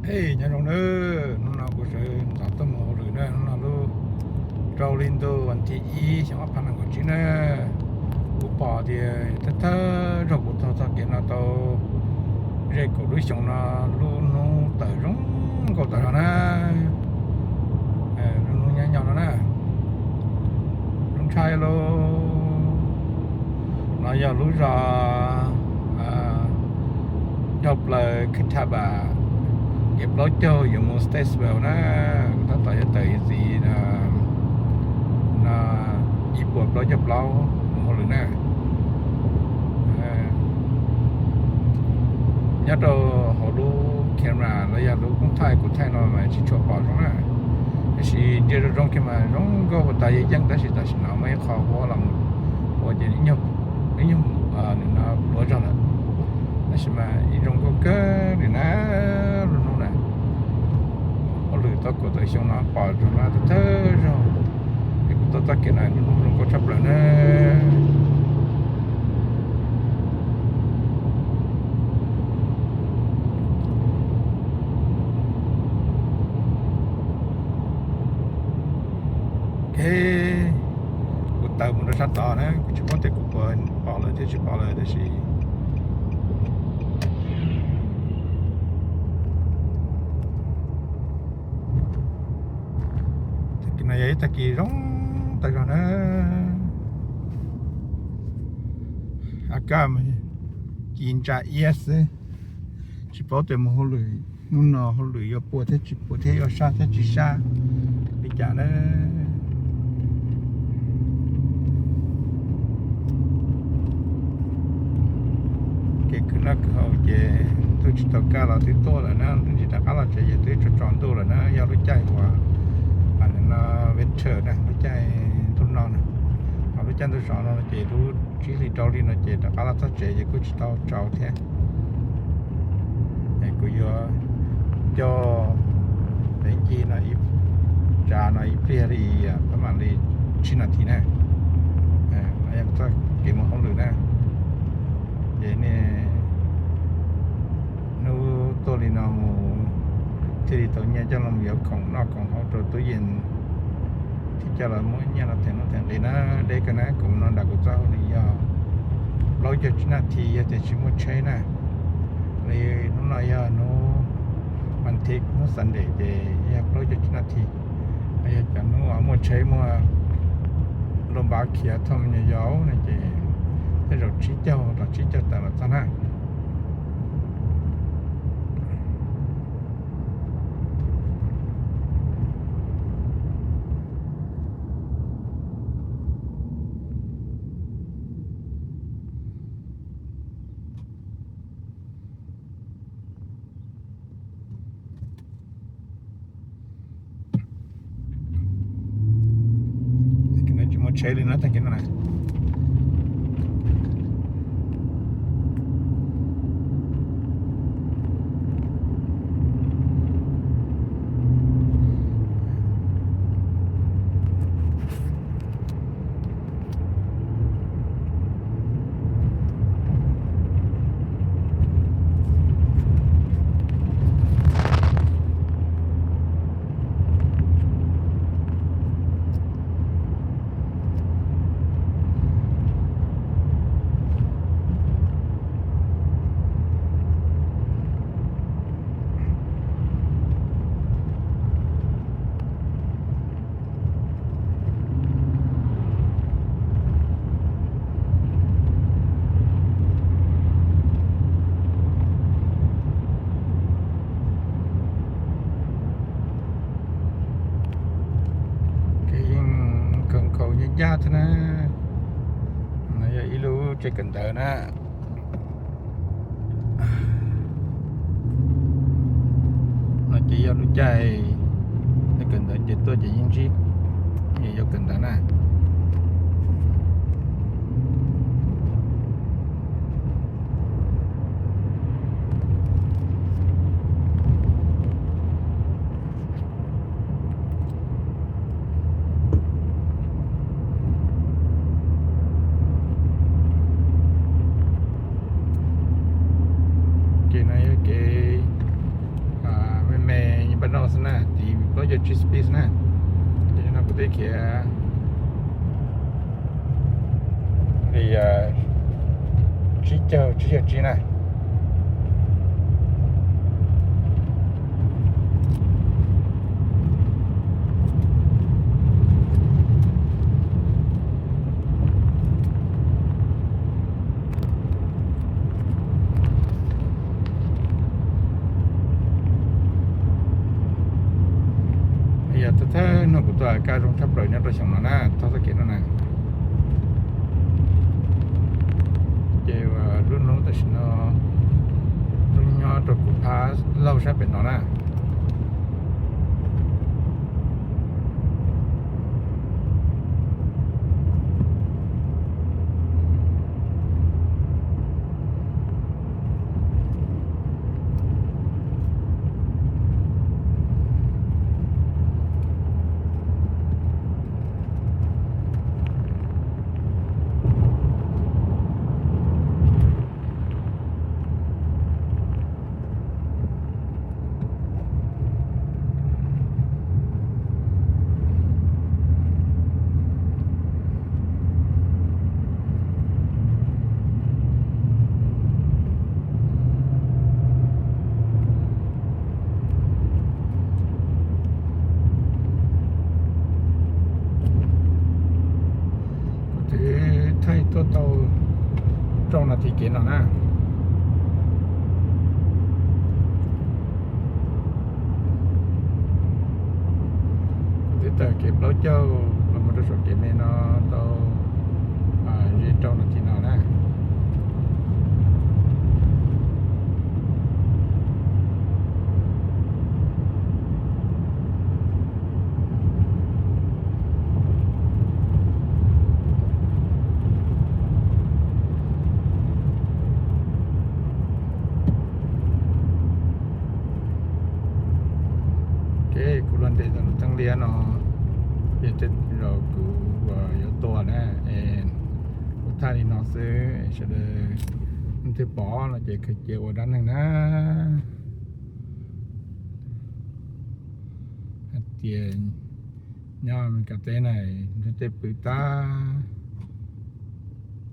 Hej, nyob zoo nawb, hnub no kuv sawv ntxov tuaj mus hauj lwm na, hnub no lub rau hli ntuj vas thib ib xyoo ob phav nees nkaum tsib na. Kuv pom tias thawj thawj zaug kuv taug txoj kev no tau ze kaum lub xyoo no, lub hnub tawm zoo nkauj tas zog na. Lub hnub nyob nyob no na, lub ntshai lauj. No yog lub zos dhau plaws Khav Thab Am, kev plaub caug yuav mus Statesville na. Kuv tab tom yuav tawm ib txiv no, ib puas plaub caug plaub mus hauj lwm na. Nyob rau hauv lub camera los yog lub koob thaij kuv thaij no mas tsis tshua pom zoo na, tab sis ntsia zoo zoo kiag mas zoo nkauj ua tas yeej yeej, tab sis tam sim no muaj ib qho huab los mus ua ces ib nyuag, ib nyuag nim no pluav zog lawm. Tab sis mas yeej zoo nkauj kawg li na, lub hnub na. Hauj lwm tau kaum tawm xyoo no pom zoo no thawj thawj zaug es kuv tuaj txoj kev no, lub hnub zoo nkauj tshaj plaws na. Ok, kuv tawm mus rau sab tod na, kuv tsis paub tias kuv puas pom lawm thiab tsis pom lawm tab sis tag kis no yog ib tag kis zoo tag zog na. A kaj mas ci ntsa iab xwb, tsis paub tias mus hauj lwm hnub no hauj lwm yuav puas thiab tsis puas thiab yuav sab thiab tsis sab li cas na. Kev khwv noj khwv haus ces ntuj tsis tau kaj los twb tuaj lawm na, ntuj tsis rov qab los tsev ces twb tsaus tsaus ntuj lawm na, yog lub caij uas no winter na, lub caij ntuj no na. Ho lub caij ntuj zov no ces lub tsib hli rau hli no ces rov qab los txog tsev ces kuj tsis tau tsaus thiab. Es kuv yuav coj peb ncig no ib, tsav no ib pliag li, pab mam li tsib nas this na, yog txoj kev mus hauj lwm na. Ces niaj hnub tuaj li no mus thiaj li tau nyiaj coj los yuav khoom noj khoom haus rau tub yees, thiab coj los muab nyiaj los them nuj them nqi na. Deb kawg na, kuv no nram kuv txoj hauj lwm yog plaub caug tsib nas this yog tias tsis muaj tsheb na. Li hnub no yog hnub vas thiv, hnub Sunday ces yog plaub caug tsib nas this. Yog cov hnub muaj tsheb muaj lub npav khiav thauj me nyuam yaus no ces tej zaum tsib caug los tsib caug tawm los txog na. Tag kis no tsis muaj tsheb li na, tag kis no na. Kev yeej khaus khaus ncaj ncaj thiab na. No yog ib lub tsev kawm ntawv na. No ces yog lub caij kawm ntawv ces tuaj ces yeej ntsib yog kawm ntawv na. Kev no yog kev, a, me Tsib caug tsib speed na. Ces no kuv twb khiav li tsib caug tsib caug tsib na. Yog thawj thawj no kuv tuaj kaj zoo tshaj plaws nyob rau xyoo no na, txoj kev no na. Ces lub hnub tam sim no lub nyob rau kuv phab laug sab pem no na. Kuv twb thaij tuaj tau rau nas this kev no na. Kuv twb tawm kev plaub caug los mus rau saum kev me no tau ze rau nas this no na. Ok, kuv los nres ntawm lub teeb liab no, ces tej zaum kuv yuav tuag na, es kuv thaij li no xwb, sawv daws leej twg pom no ces khaws cia ua dab neeg na. Hais tias nyob Meskas teb na, ntuj tej pw tag,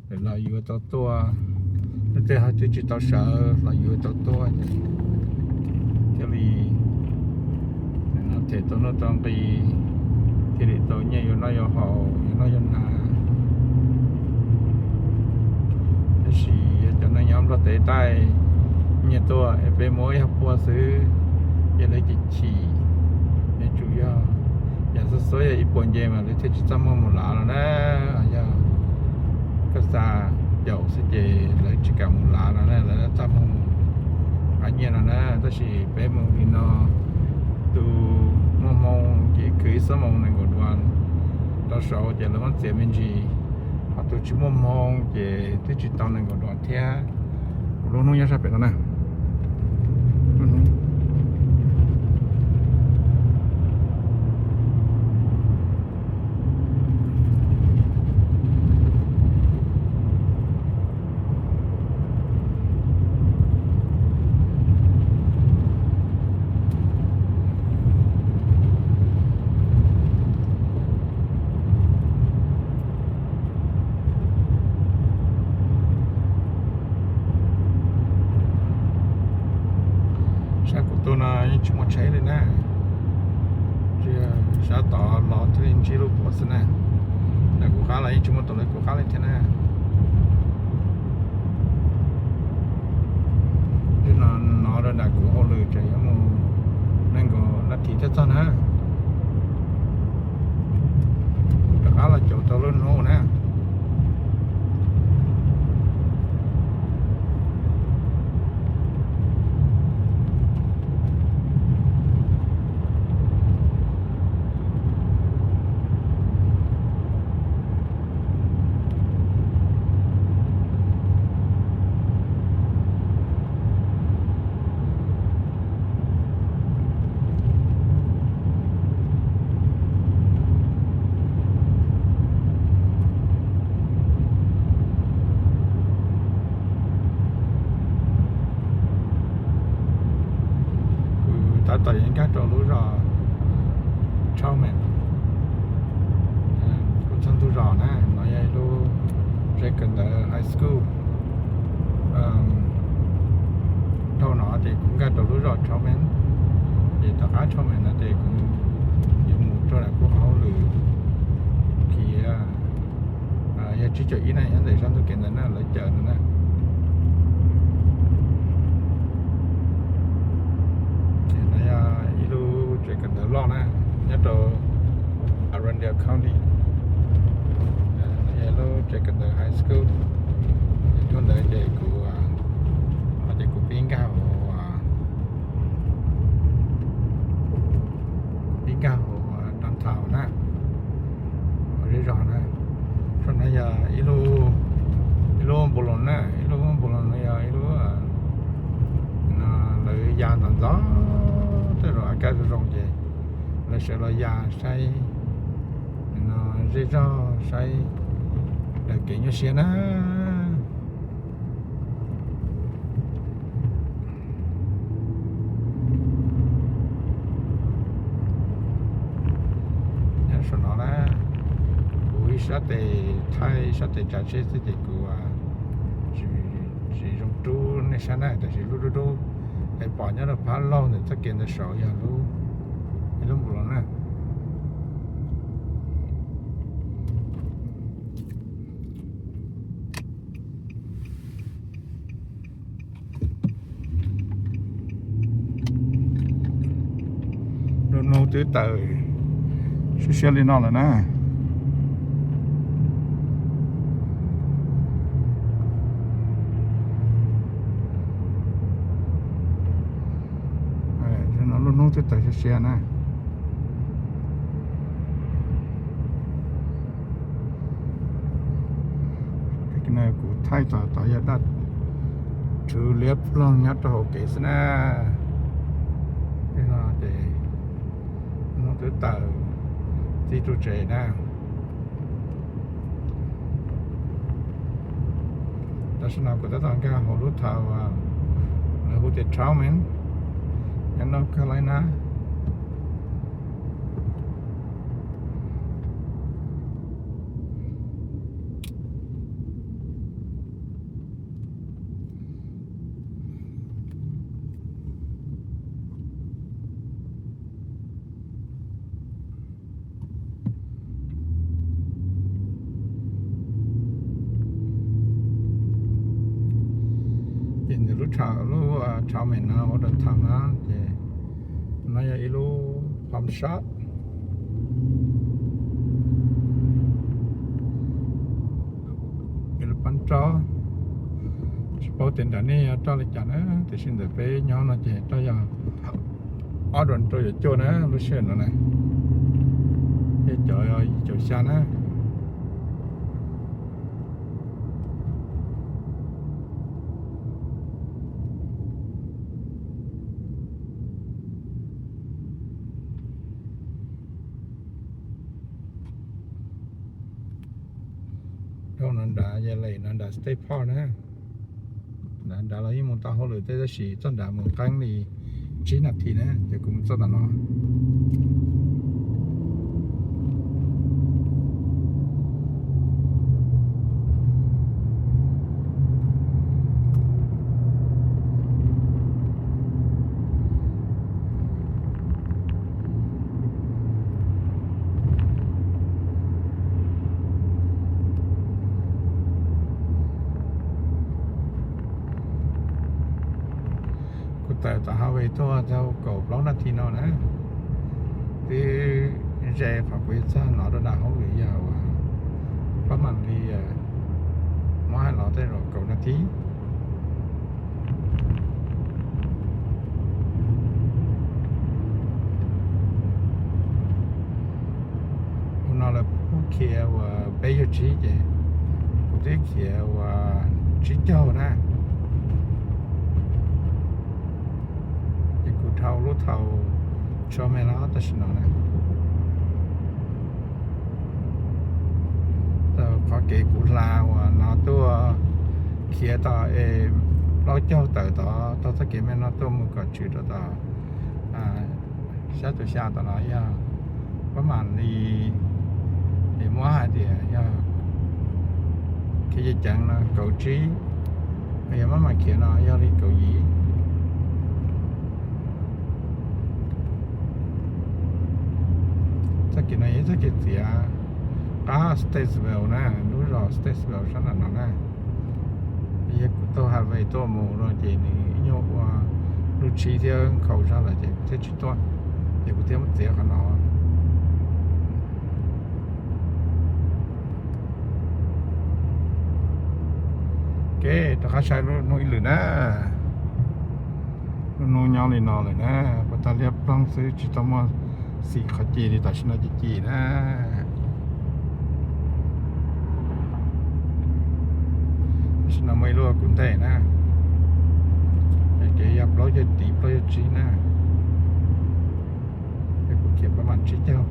lawv los yuav tau tuaj, ntuj tej ho twb tsis tau sawv los yuav tau tuaj ces thiaj li no them tau nuj tau nqi, thiaj li tau nyiaj yuav noj yuav haus, yuav noj yuav hnav. Tab sis cov neeg nyob Nplog teb taij nyiaj tuaj es peb muab ib hab pua xwb, ces lawv chim chim. Yuav tsum yog yam xub xuab yog ib puas nce mas lawv thiaj tsis txaj muag mus lav los na. Yog koj xa caum xwb ces lawv tsis kam mus lav los na, lawv txaj muag mus nqa nyiaj los na. Tab sis peb mus li no, tus muaj hmoo ces khwv ib xuab moos nees nkaum duas rau saud ces lawv muab txiav me ntsis, ho tus tsis muaj hmoo ces twb tsis tau nees nkaum duas thiab. Kuv lub hnub nyob sab pem no na. Sab kuv tuaj no yeej tsis muaj tsheb li na. Tsuas yog sab tod los thiaj li ntsib lub puav xwb na. Nram kuv qab los yeej tsis muaj tus lawv kuv qab li thiab na. Twb no, no rau nram kuv hauj lwm tseem yuav mus nees nkaum nas this thiaj txog na. Rov qab los caum tau lub hnub na. Kuv tab tom yuav nkag rau lub zos Truman. Kuv txog ntug zos na, no yog ib lub tsev kawm ntawv high school. Dhau no ces kuv nkag rau lub zos Truman, ces tom qab Truman no ces kuv yuav mus rau nram kuv hauj lwm khiav. Yog tsib caug ib na, nyob ntawm sab ntug kev ntawd na, lawv caws ntawd na. Ces no yog ib lub tsev kawm ntawv loj na, nyob rau Arundel County. Yog lub tsev kawm ntawv high school. Ces tuaj ntawd ces kuv, ces kuv pib nkag hauv, kuv pib nkag hauv downtown na, hauv zej zog na. Saum no yog ib lub, ib lub npoo loos na, ib lub npoo loos no yog ib lub no lawv ya ntxov ntxov tej zaum a kaj zoo zoo ces lawv sawv los ya saib no zej zog, saib daws kev nyuaj siab na. Nyob saum no na, kuv ib sab tes thaij ib sab tes tsav tsheb xwb ces kuv tsis zoo rub nej saib na, tab sis lub dub dub es pom nyob rau phab laug ntawm txoj kev ntawd saud yog lub, ib lub npoo loos na. Lub hnub twb tawm siab siab li no lawm na. Lub hnub twb tawm siab siab na. Kuv thaij tod, tod yog daj rhuv liab ploog nyob rau hauv kev xwb na. Tej no ces hnub twb tawm txij tug tsev na. Tam sim no kuv tab tom nkag hauv lub thaum lawv hu tias Truman, nyob North Carolina. Ces ntawm lub thaum, lub Truman no ua rau thaum no ces no yog ib lub home shop, ib lub pab roj. Tsis paub tias nram nej yuav roj li cas na, tiam sis ntawm peb nyob no ces roj yog ob dollar rau yog cuaj na lub sij hawm no na, yog cov yim caum xya na. Dhau no nrad yog lem no nrad State Park na. Nrad nrad los yeej mus tau hauj lwm tej tab sis txoj nrad mus qeeb li tsib nas this na ces kuv mus txoj tom no. Kuv tawm tom highway tuaj tau kaum plaub nas this no na. Twb ze qhov kuv yuav txog no rau nram hauj lwm yog uas pab mam li muab hais los tej zaum kaum nas this. Ua no lawv pub khiav uas peb caug tsib ces kuv twb khiav uas tsib caug na. Ces kuv dhau lub thaum Truman los tam sim no na. Qhov kev kuv hla uas no tuaj khiav tau es plaub caug tawm tod taug txoj kev me no tuaj mus kom tshwm rau tom sab tus xya tom no yog Pab mam li, es muab hais tias yog khiav ceev ceev no kaum tsib, yog maj mam khiav no yog li kaum yim. Txoj kev no yog ib txoj kev txiav qab Statesville na, lub zos Statesville sab nram no na. Yog kuv taug highway tuaj mus no ces nws ib nyuag ua lub tshib thiab nkhaus zog lawm ces kuv thiaj tsis tuaj, ces kuv thiaj muab txiav qhov no. Ok, rov qab saib lub hnub ib lwm na. Lub hnub nyob li no lawm na, puas tag liab ploog xwb tsis tau muaj xim qhov ci li, tam sim no ci ci na. Tam sim no muaj ib lub kuv ntej na, es kev yog plaub caug tim plaub caug tsib na. Es kuv khiav pab mam tsib caug,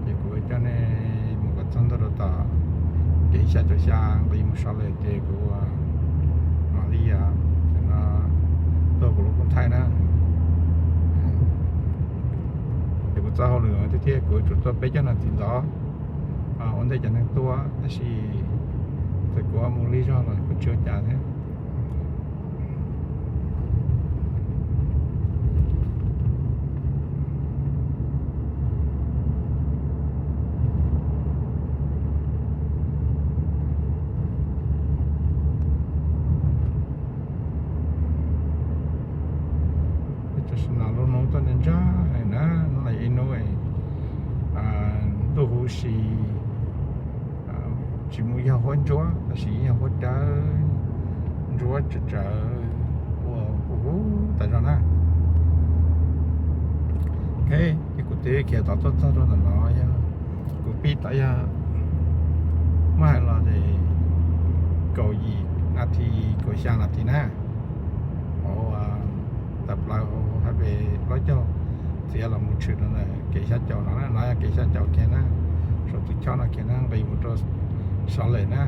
ces kuv coj nej mus kom txog ntua rau tom kev xya caum xya nqis mus Salt Lake ces kuv mam li, no, tuaj kuv lub koob thaij na. Ces kuv txoj hauj lwm tiag tiag kuv yuav tsum tuaj peb caug nas this ntxov ua ntej cov neeg tuaj, tab sis txawm kuv ua mus lig zog los kuj tsis ua cas thiab. Tam sim no lub hnub tuaj ntsa ntsa na, hnub no yog ib hnub ntuj huv si, tsis muaj yog huab ntsuab tab sis yog huab dawb ntsuab tsawv tsawv ua huv huv tas zog na. Ok, ces kuv twb khiav tom tuaj txog rau ntawm no yog kuv pib tom yog muab hais los ces kaum yim nas this, kaum xya nas this na. Hauv, tawm plaws hauv highway plaub caug txiav los mus tshwm rau ntawm kev xya caum no na, no yog kev xya caum kiag na, saum tus choj no kiag na nqis mus rau Salt Lake na.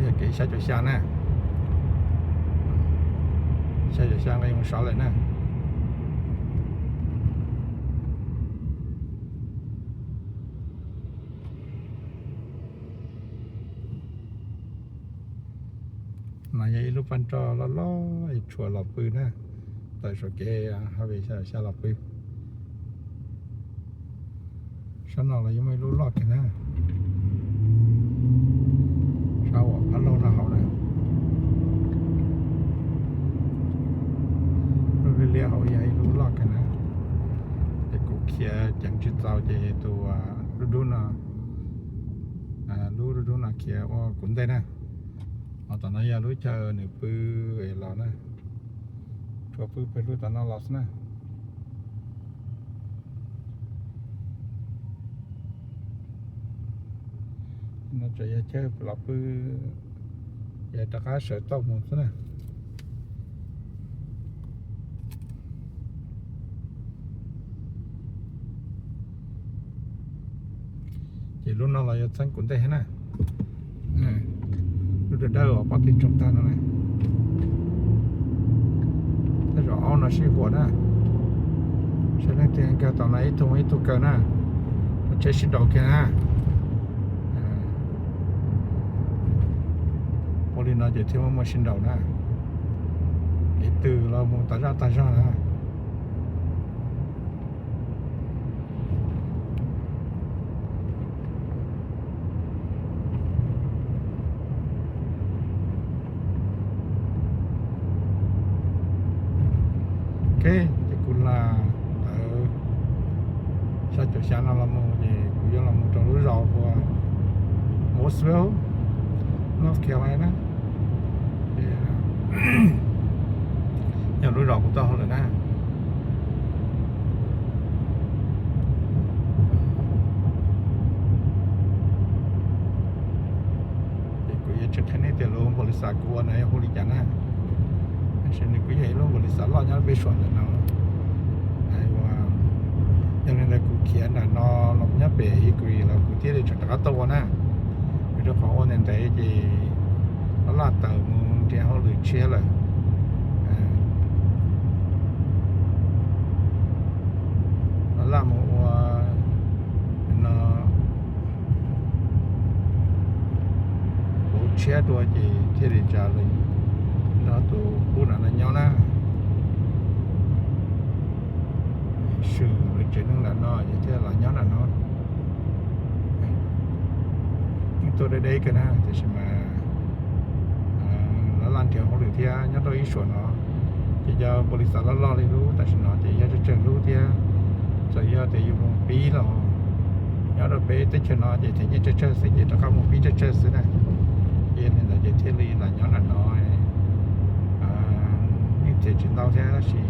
Yog kev xya caum xya na, xya caum xya nqis mus Salt Lake na. No yog ib lub paj nroj loj loj es tshuam los pw na, tawm saum kev highway xya caum xya los pw. Sab no los yeej muaj ib lub loj kiag na, sab uas phab laug no hauv na. Lub liab liab hauv yog ib lub loj kiag na, ces kuv khiav ceev tsis txaus ces tus dub dub no, lub dub dub no khiav ua kuv ntej na. Ho tom no yog lub chaw nws pw los na, tsuas pw pem lub tom no los xwb na. No tseem yog chaw los pw, ces rov qab sawv tauj mus xwb na. Ces lub no los yuav txeeb kuv ntej thiab na. Lub dawb dawb uas pom tig tsoog tag no na, tej zaum aub no sib huam na. Saib leej twg nkag tom no ib tug ib tug kaw na, tsheb sib nraus kiag na. Ua li no ces thiaj muaj muaj sib nraus na, ib tug los mus tas zaj tas zog na. Ok, ces kuv hla ntawd xya caum xya no los mus ces kuv yuav los mus rau lub zos hu ua Mooresville, North Carolina na. Yog lub zos kuv tuaj hauj lwm na. Ces kuv yuav tsis qhia nej tias lub npaum li xav kuv ua no yog hu li cas na. Tab sis nws kuj yog ib lub npaum li xav loj nyob peb suam ntawm no. Yog li ntawd kuv khiav nram no los nyob pem Hickory los kuv thiaj li tseem rov qab tuaj ua na. Vim rau qhov ua ntev ntev ces laj laj taws mus nrhiav hauj lwm tshiab lawm. tuaj ces thiaj li tsa lawv nrog tus qub nram no nyob na. Swm lawv tsev neeg nram no ces thiaj los nyob nram no. Yeej tuaj deb deb kawg na, tiam sis mas lawv laj nrhiav hauj lwm thiab nyob rau ib suam no, ces cov npaum li xav loj loj li lub tam sim no ces yog tsawg tsawg lub thiab. Txawm yog tias yus mus pib los nyob rau peb teb chaws no ces them nyiaj tsawg tsawg xwb ces rov qab mus pib tsawg tsawg xwb na. Ces li ntawd ces thiaj li los nyob nram no, yeej them tsis ntau thiab tab sis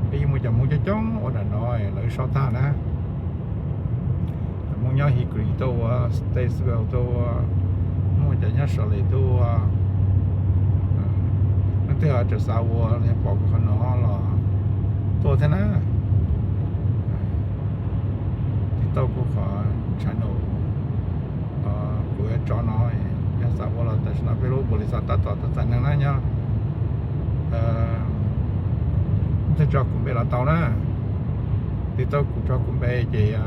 peb yeej muaj cov Hmoob coob coob ua nram no lawv so tag na. Cov Hmoob nyob Hungary tuaj ua, Statesville tuaj ua, muaj cov nyob Salt Lake tuaj ua. Leej twg tseem xav ua los pom kuv qhov no los tuaj thiab na. Tiv tauj kuv qhov channel kuv yuav tso no, yog xav ua los tam sim no peb lub npaum li xav tab tom txais neeg na nyob. Leej twg tso kuv npe los tau na. Tiv tauj kuv tso kuv npe ces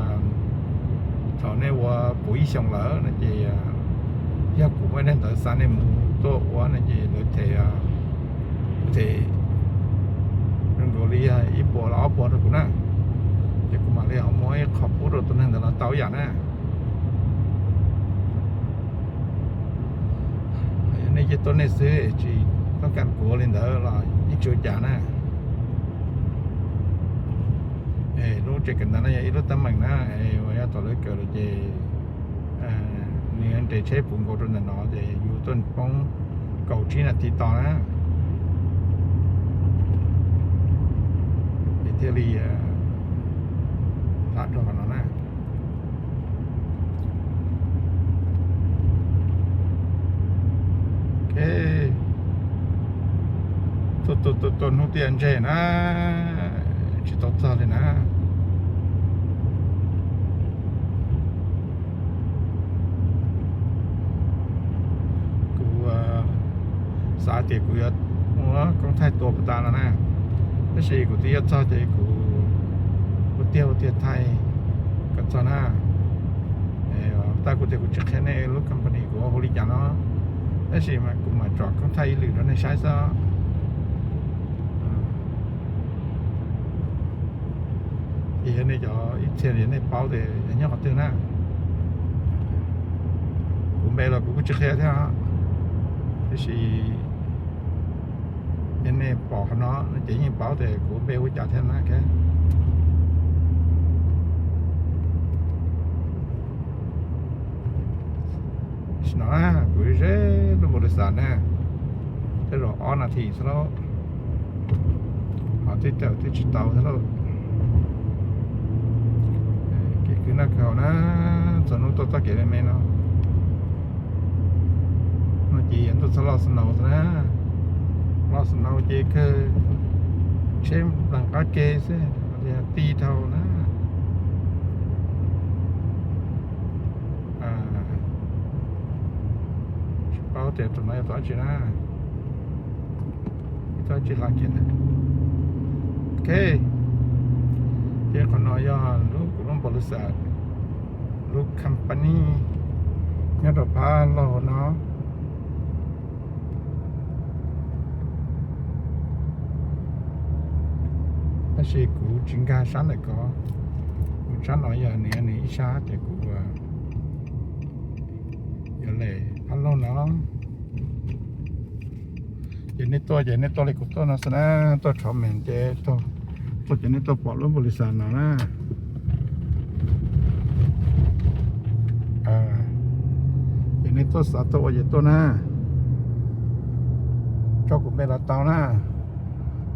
thaum nej ua puv ib xyoos lawm no ces yog kuv muaj daim ntawv xa nej mus tuaj ua no ces lawv them, them zoo nkaus li ib puas los ob puas rau kuv na. Ces kuv mam li ho muab ib qho pub rau tus neeg ntawd los tau ib yam na. Yog nej cia tuaj nej xwb tsis tooj kas kuv ua li ntawd los yeej tsis ua cas na. Lub tsev kawm ntawv no yog ib lub teeb meem na, uas yog thaum lawv kawm lawm ces nws nres tsheb puv nkaus rau ntawm no ces yus tuaj poob kaum tsib nas this tos na, ces thiaj li hla rau qhov no na. Tuaj tuaj tuaj hnub tiaj ntseg na, tsis tau txog li na. Kuv xav tias kuv yuav muab koob thaij tua puas tas no na, tab sis kuv twb yuav txog ces kuv ua tiag ua tiag thaij kom txog na. Tab kuv tias kuv tsis qhia nej lub company kuv ua hu li cas no, tab sis mas kuv mam tsom koob thaij ib lwm rau nej saib xwb. Ces yog nej cov ib txhia yog nej paub tias yog nyob qhov twg na. Kuv npe los kuv kuj tsis qhia thiab, tab sis yog nej pom qhov no no ces yeej paub tias kuv npe hu cas thiab na. Tam sim no kuv ze lub npaum li xav na, tej zaum ob nas this xwb lauj, ho twb tawm twb tsis tau thiab lauj. Kev kwv noj kawg haus na, txog hnub tuaj txoj kev me me no, no ces yuav tuaj txog loj snow xwb na. Loj snow ces kawg tsheb nplees qab ke xwb, ti dhau na. Tsis paub tias tus no yog tus dab tsi na. Tsis hla kiag na. Ok, ces qhov no yog lub kuv lub npaum li xav, lub company nyob rau phab laug no. Tab sis kuv tsis nkag sab ntawm ko, kuv sab no yog nws nws ib sab ces kuv yuav lem phab laug no. Ces nej tuaj ces nej tuaj li kuv tuaj no xwb na, tuaj rov mes ces tuaj ces nej tuaj pom lub npaum li xav no na. Ces nej tuaj xav tuaj ua ces tuaj na, tso kuv npe los tau na.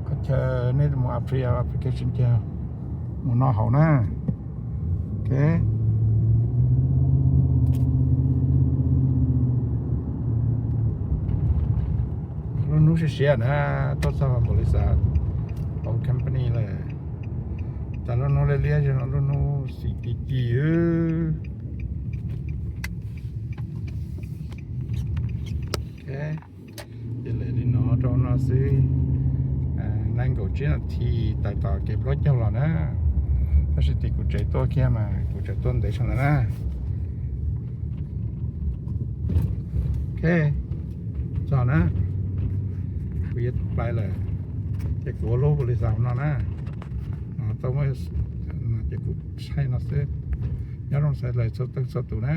Qhov chaw nej mus apply application ces mus no hauv na. Ok. Lub hnub siab siab na, tuaj txog npaum li xav hauv company lawm. Tas lub hnub liab liab zoo no lub hnub xim ci ci. Ok, ces lawm li no rau no xwb. Nees nkaum tsib nas this tawm tom kev plaub caug los na. Tab sis tim kuv tsev tuaj kiag mas kuv tseem tuaj ntev tshaj ntawd na. Ok, Zog na, kuv yuav plais lawm, ces kuv ua lub pu li zog no na. Tau muab, ces kuv saib no xwb. Nyob zoo sawv daws txhua leej txhua tus na.